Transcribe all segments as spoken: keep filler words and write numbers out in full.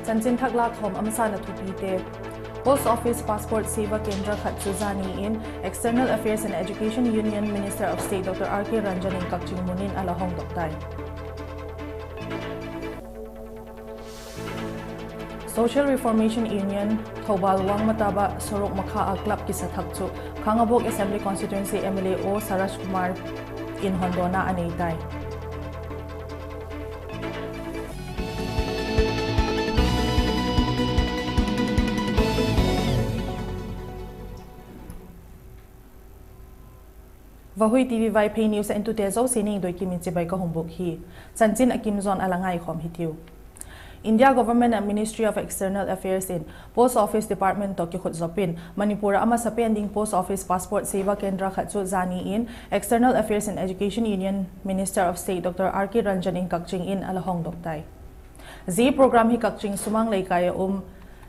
Chanchin thak lâkkhawm a masana thupite. Post Office Passport Seva Kendra khat chu zani in External Affairs and Education Union Minister of State Dr R K Ranjan in Kakching mun in a la hongdok tai. Social Reformation Union Thoubal Wangmataba Sorok Makha a club kisa thak chu Khangabok Assembly Constituency M L A O Suraj Kumar in hondawna a nei tai. Vahui T V Vaiphei News a entute zosia ningdoi kim in chibai ka hung bûk hi. Chanchin a kim zaw'n a la ngaikhawm hitiu. India Government ah Ministry of External Affairs in Post Office Department tawh kikhutzop in Manipur ah a masapen ding Post Office Passport Seva Kendra khat chu zani in External Affairs and Education Union Minister of State Dr R K Ranjan in Kakching in a la hongdok tai. Zia program hi Kakching Sumang Leikai ah um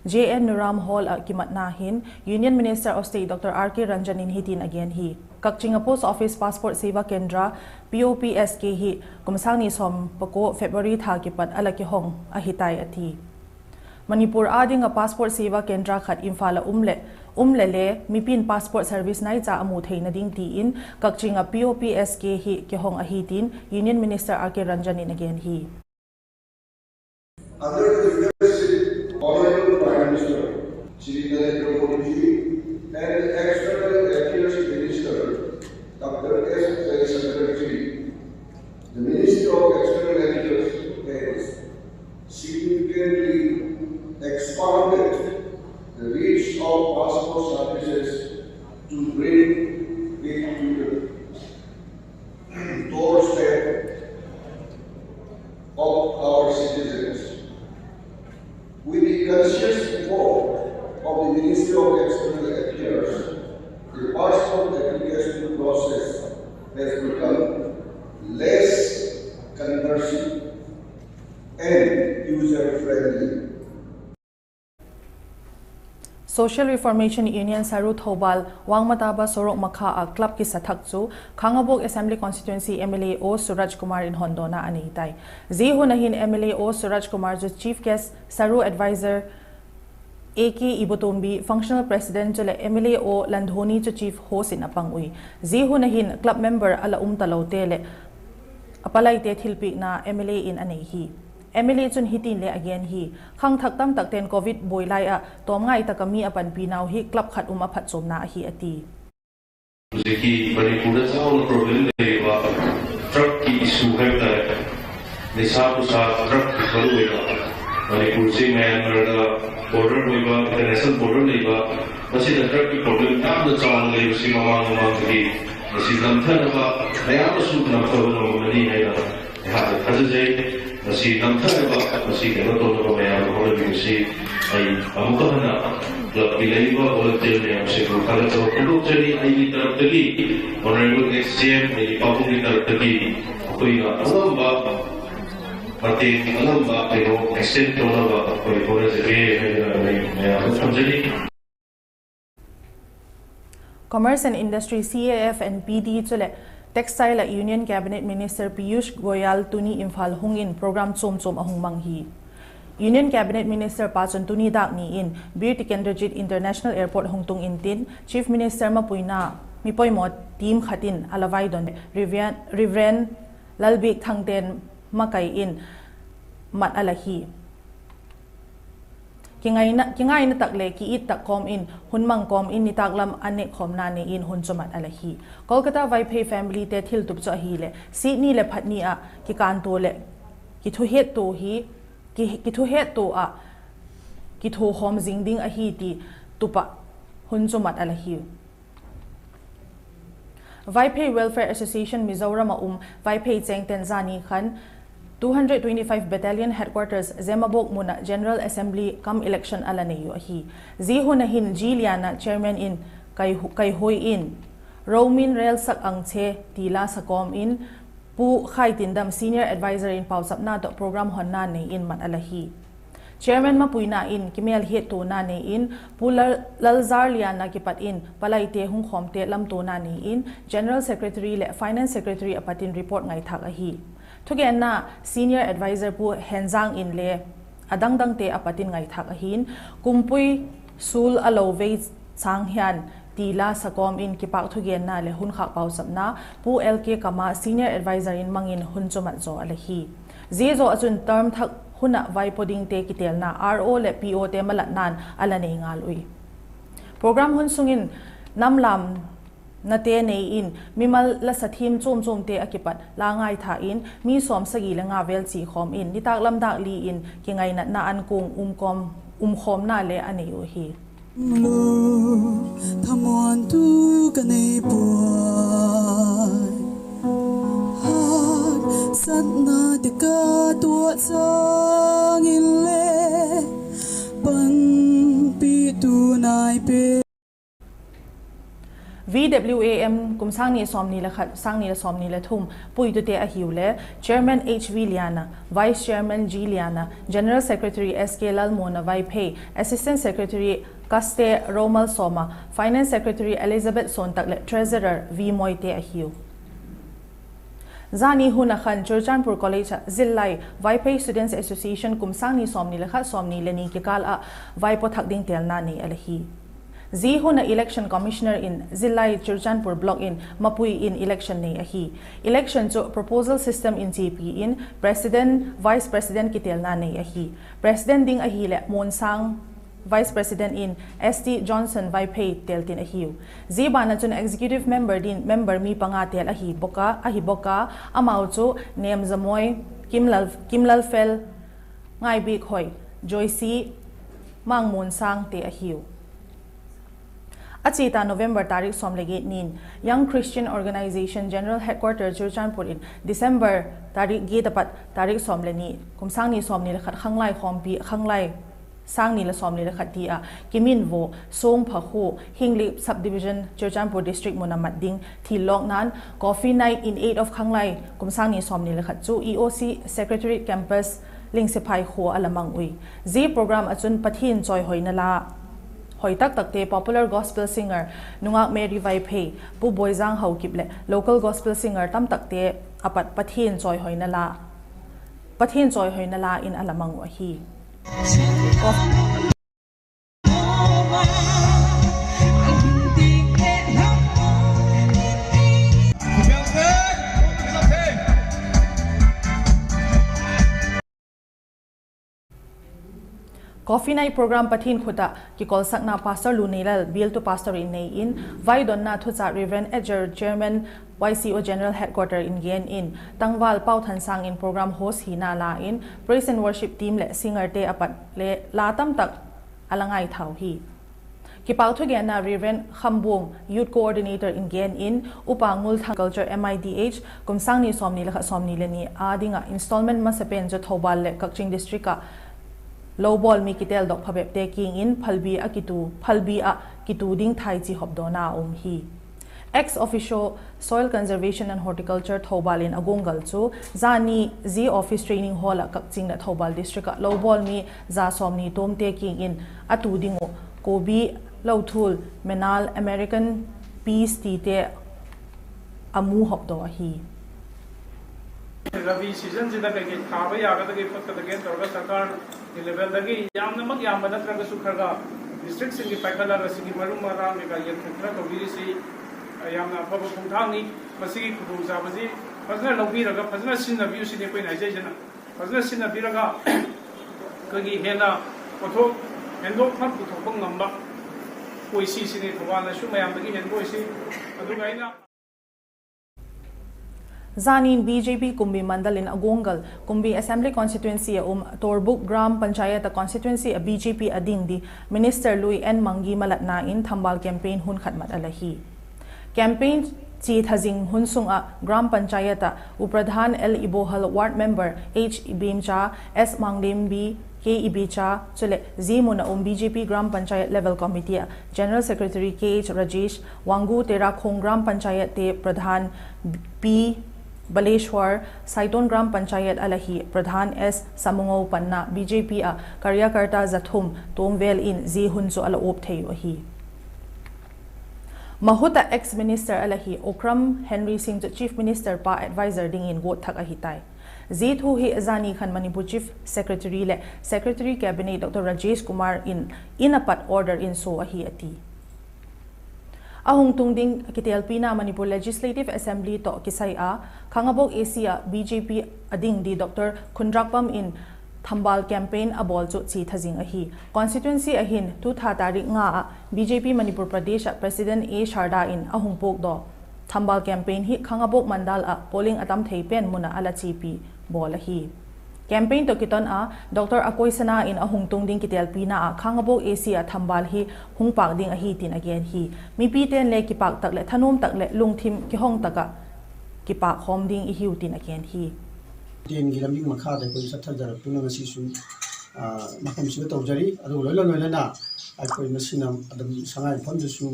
J N Nuram Hall ah kimatna hin Union Minister of State Dr R K Ranjan in hitin a gen hi: Kakching ah Post Office Passport Seva Kendra, P O P S K hi kum sâng ni sawm pakua February tha kipat a la kihong ahi tai a ti. Manipur â ding ah Passport Seva Kendra khat Imphal ah um leh, um leh le mipi'n passport service naicha a mu theina ding ti in Kakching ah P O P S K hi kihong ahi tin Union Minister R K Ranjan in a gen hi. Under the leadership of Honorable Prime Minister Shri Narendra Modi ji and the External Affairs Minister Doctor S Jaishankar ji, the Ministry of External Affairs has significantly expanded the reach of passport services to bring it to the doorstep of our citizens. With the conscious effort of the Ministry of External Affairs, the passport application process has become less cumbersome and user-friendly. Social Reformation Union Saru Thoubal Wangmataba Sorok Makha ah club kisa thak chu Khangabok Assembly Constituency M L A O Suraj Kumar in hondawna a nei tai. Zia hun ah hin M L A O Suraj Kumar chu Chief Guest, Saru Advisor A K Ibotombi, Functional President chuleh M L A O Landhoni chu Chief Host in a pang ui. Zia hun ah hin club member a la um talote leh a palaite thilpiakna M L A in a nei hi. M L A chun hitin le a gen hi: Khangthak tamtakte'n Covid buai lai ah tawm ngai tak ah mi a panpinau hi club khat um a phatchuamna ahi a ti. Zia hi Manipur a chauna problem lei ua, drug ki issue hem ta, nisa pusa drug ki khaluina, Manipur si Myanmar da border lei ua, international border lei ua, masi da drug ki problem tamna chauna lei ua si mamang mamang hi, masi namtha na ba, mayam a suk namtha na mani hai na. Eha, kha zai, masi namtha ba, masi kei ma to na ba mayam a holo bi si. Ai, amu ka hana, club ki lei ba, volunteer mayam si ko kala to, ko lok chani, ai ni tarap taki, Honorable X C M, ai ni pa bung ni tarap taki, koi na, alam ba, mate, alam ba, kei ho, extend to na ba, koi ko na zai, ai na, ai, mayam a tham zai. Commerce and Industry, C A F and P D chuleh Textile ah Union Cabinet Minister Piyush Goyal tuni Imphal hung in program chuam chuam a hung mang hi. Union Cabinet Minister pa chun tuni dâk ni in Bir Tikendrajit International Airport hung tung intin, Chief Minister mapuina mi poimaw team khat in a la vaidon, Reverend, Reverend Lalbiakthangte'n makai in mat a la hi. Kingaina, kingaina tak leh ki-it tak kawm in hun mang kawm in nitâk lam a nêkkhawmna nei in hun chu mat a la hi. Kolkata Vaiphei familyte thiltup chu ahileh, Sitni leh Phatni ah kikântua leh kithuhettua hi, ki, kithuhettua ah kithukhawm zing ding ahi ti tup ah hun chu mat a la hiu. Vaiphei Welfare Association Mizoram ah um Vaiphei chêngte'n zani khan two hundred twenty-five Battalion Headquarters Zemabok mun ah General Assembly cum Election a la nei uh ahi. Zia hun ah hin G Liana Chairman in kai, kaihuai in, Romin Relsak Angche ti la sa kawm in, Pu Khaitindam Senior Advisor in pauchapna tawh program honna nei in mat a la hi. Chairman mapuina in kimêlhiattuana nei in, Pu Lal, Lalzarliana kipat in palaite hung khawmte lamtuana nei in, General Secretary leh Finance Secretary a pat in report ngaithâk ahi. Thugenna Senior Advisor Pu Henzang in le a dangdangte a pat in ngaithâk ahi'n, kumpui sul a lo vei sâng hian ti la sa kawm in kipâk thugenna leh hun khâk pauchapna Pu L K Kama, Senior Adviser in mang in hun chu mat zaw a la hi. Zia zaw ah chun term thak hun ah vaipo dingte kitelna R O leh P O te malatna'n a la nei ngal ui. Program hun sung in nam lamnate nei in mimal la sa thiam chuam chuamte a kipat la ngaitha in mi sawmsagi le nga vel chi khawm in nitâk lam dâk li in kingainatna an kuang um khawmna le a nei uh hi. Thamuantu ka nei puai, haksatna te ka tuah chang in le panpitu nai pe. V W A M kum sâng ni sawmni le khat, sâng ni le sawmni le thum puitute ahiu le, Chairman H V Liana, Vice Chairman G Liana, General Secretary S K Lalmuana Vaiphei, Assistant Secretary Kaste Romal Sawma, Finance Secretary Elizabeth Suantak leh Treasurer V Moite ahiu. Zani hun ah khan Churachandpur College ah zillai Vaiphei Students Association kum sâng ni sawmni le khat, sawmni le ni kikâl ah vaipo thak ding telna nei a la hi. Zia hun ah Election Commissioner in zillai Churachandpur Block in mapui in election nei ahi. Election chu proposal system in chiapi in President, Vice President kitelna nei ahi. President ding ahileh Muansâng, Vice President in S T Johnson Vaiphei teltin ahiu. Zia ban ah chun Executive Member din member mi panga tel ahi bawk a, ahi bawk a, amau chu Nemzamoi, Kimlal, Kimlalfel, Ngaibikhoi, Joyce, Mangmuansângte ahiu. A chia ta November tarik sawm le giat nin Young Christian Organisation General Headquarter Churachandpur in December tarik giat apat tarik sawm le ni, kum sâng ni sawmni le khat khanglai khawmpi, khanglai sâng ni le sawmni le khat ti ah Kiminvo, Songpha khu, Henglep Subdivision, Churachandpur District mun a mat ding thil lawkna'n Coffee Night in Aid of Khanglai kum sâng ni sawmni le khat chu E O C Secretariat Campus, Lingsiphai khua a la mang ui. Zia program ah chun Pathian chawihoina la hoi tak takte popular gospel singer nungâk Mary Vaiphei, Pu Boizang Haokip leh local gospel singer tam takte a pat Pathian chawihoina la, Pathian chawihoina la in a la mang uh ahi. Coffee Night program Pathian khut ah kikolsakna Pastor Luneilal, bialtu pastor in nei in, vaidonna thucha Reverend Edger, Chairman, Y C O General Headquarter in gen in, tangval Pauthansâng in program host hina la in, praise and worship team leh singerte a pat le la tam tak a la ngaithau hi. Kipâk thugenna Reverend Khambuang, Youth Coordinator in gen in, Upa Ngulthang, Culture M I D H, kum sâng ni sawmni le khat, sawmni le ni a ding ah installment masapen chu Thoubal leh Kakching District ah lo bawl mi kiteldok phabepte kiang in phalbi ah kitu, phalbi ah kitu ding thaichi hopdawna a um hi. Ex officio Soil Conservation and Horticulture Thoubal in a guanggal chu zani zia office training hall ah Kakching leh Thoubal District ah lo bawl mi za sawmni tuamte kiang in a tu ding uh kobi, lothul, menal, American peas tite a mu hopdaw ahi. Rabi season ꯁꯤꯗ ꯀꯩꯀꯩ ꯊꯥꯕ ꯌꯥꯒꯗꯒꯦ ꯈꯣꯠꯀꯗꯒꯦ ꯇꯧꯔꯒ ꯁꯔꯀꯥꯔꯒꯤ ꯂꯦꯚꯦꯜꯗꯒꯤ ꯌꯥꯝꯅꯃꯛ ꯌꯥꯝꯕ ꯅꯠꯇ꯭ꯔꯒꯁꯨ ꯈꯔꯒ ꯗꯤꯁꯇ꯭ꯔꯤꯛꯁꯤꯡꯒꯤ ꯄꯥꯏꯈꯠꯂꯒ ꯁꯤꯒꯤ ꯃꯔꯨ ꯃꯔꯥꯡ ꯀꯩꯀꯥ ꯌꯦꯡꯁꯤꯟꯗꯅ ꯇꯧꯕꯤꯔꯤꯁꯤ ꯌꯥꯝꯅ ꯑꯐꯕ ꯈꯣꯡꯊꯥꯡꯅꯤ꯫ ꯃꯁꯤꯒꯤ ꯈꯨꯗꯣꯡꯆꯥꯕꯁꯤ ꯐꯖꯅ ꯂꯧꯕꯤꯔꯒ ꯐꯖꯅ ꯁꯤꯖꯤꯟꯅꯕꯤꯌꯨ ꯁꯤꯅꯤ ꯑꯩꯈꯣꯏꯅ ꯍꯥꯏꯖꯩꯁꯤꯅ꯫ ꯐꯖꯅ ꯁꯤꯖꯤꯟꯅꯕꯤꯔꯒ ꯑꯩꯈꯣꯏꯒꯤ ꯍꯦꯟꯅ ꯄꯣꯠꯊꯣꯛ ꯍꯦꯟꯗꯣꯛꯅ ꯄꯨꯊꯣꯛꯄ ꯉꯝꯕ ꯑꯣꯏꯁꯤ ꯁꯤꯅꯤ꯫ ꯊꯧꯕꯥꯜꯅꯁꯨ ꯃꯌꯥꯝꯗꯒꯤ ꯍꯦꯟꯕ ꯑꯣꯏꯁꯤ꯫ ꯑꯗꯨꯒ ꯑꯩꯅ Zanin B J P Kumbi Mandal in a guanggal, Kumbi Assembly Constituency a um Torbuk Gram Panchayat a constituency a B J P a ding di Minister lui N Mangi malatna in thambal campaign hun khat mat a la hi. Campaign chi thazing hun sung ah Gram Panchayat a U Pradhan L Ibohal, Ward Member H Ibemcha, S Manglembi, K Ibicha, chuleh zia mun a um B J P Gram Panchayat Level Committee a General Secretary K H Rajesh, Wangu Terakhong Gram Panchayat te Pradhan P Baleshwar, Saiton Gram Panchayat a la hi Pradhan S Samungo panna B J P a karyakarta za thum tuam vel in zia hun chu a la up thei uh ahi. Mahut a ex-minister a la hi Okram Henry Singh chu Chief Minister pa adviser dingin guat thak ahi tai. Zia thu hi zani khan Manipur Chief Secretary leh Secretary Cabinet Dr Rajesh Kumar in in a pat order in saw ahi a ti. A hung tung ding kitelpina Manipur Legislative Assembly tawh kisai a, Khangabok A C ah B J P a ding di Dr Khundrakpam in Thambal campaign a bawl chu chi tha zing ahi. Constituency ah hin tu tha tarik nga ah B J P Manipur Pradesh ah President A Sharda in a hung puakdaw Thambal campaign hi Khangabok Mandal ah polling a tam thei pen mun ah a la chiapi bawl ahi. Campaign tawh kiton a, Dr Akoisana in a hung tung ding kitelpina ah Khangabok A C ah Thambal hi hung pâk ding ahi tin a gen hi. Mipite'n le kipâk tak leh thanuam tak leh lungthim kihong tak ah kipâk khawm ding i hiu tin a gen hi. เตรียมกิจลำยิ่งมาค่าแต่คนสัทธาจารย์ผู้นำอาชีพสุด มาคมสิว่าเตาจารี อดูเลยแล้วนะ ไอ้คนมาสินำอดำสง่ายพร้อมจะสู้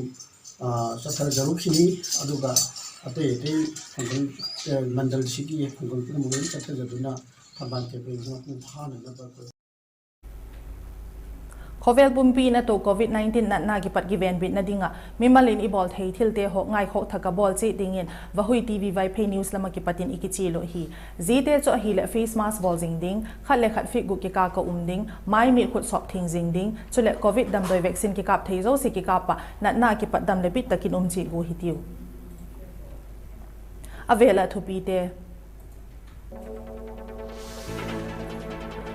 สถานการณ์พร้อมจะสู้ อ่า สถานการณ์ Khawvel pumpi in a to Covid nineteen natna kipat kivenbitna ding ah mimal in i bawl thei thilte haw ngaikhawk thak ah bawl chiat dingin Vahui TV Vaiphei News lam ah kipat in i kichial uh hi. Ziate chu ahileh face mask bawl zing ding, khat le khat feet guk kikâl ah um ding, mai mit khut sawp thiang zing ding, chuleh Covid damdawi vaccine kikâp thei zosia kikâp ah natna kipat dam leh bit tak in um chiat gua hitiu. A vêl ah thupite.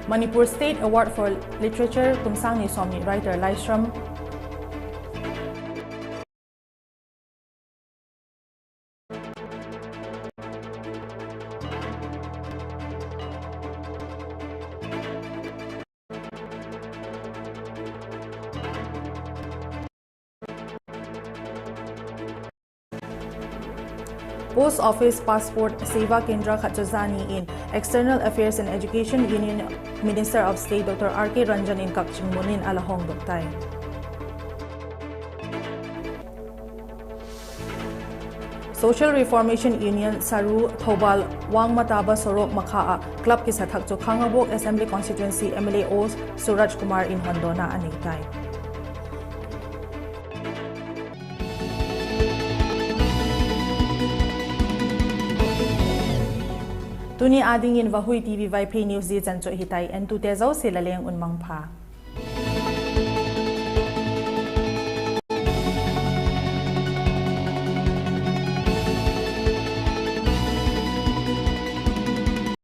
Manipur State Award for Literature kum sâng ni sawmni writer Laishram Post Office Passport Seva Kendra khat chu zani in External Affairs and Education Union Minister of State Dr R K Ranjan in Kakching mun in a la hawngdok tai. Social Reformation Union SARU Thoubal Wangmataba Sorok makha ah club kisa thak chu Khangabok Assembly Constituency MLA O Suraj Kumar in hondawna a nei tai. Tuni â dingin Vahui TV Vaiphei News zia chan chu hitai, entute zosia la leng un mangpha.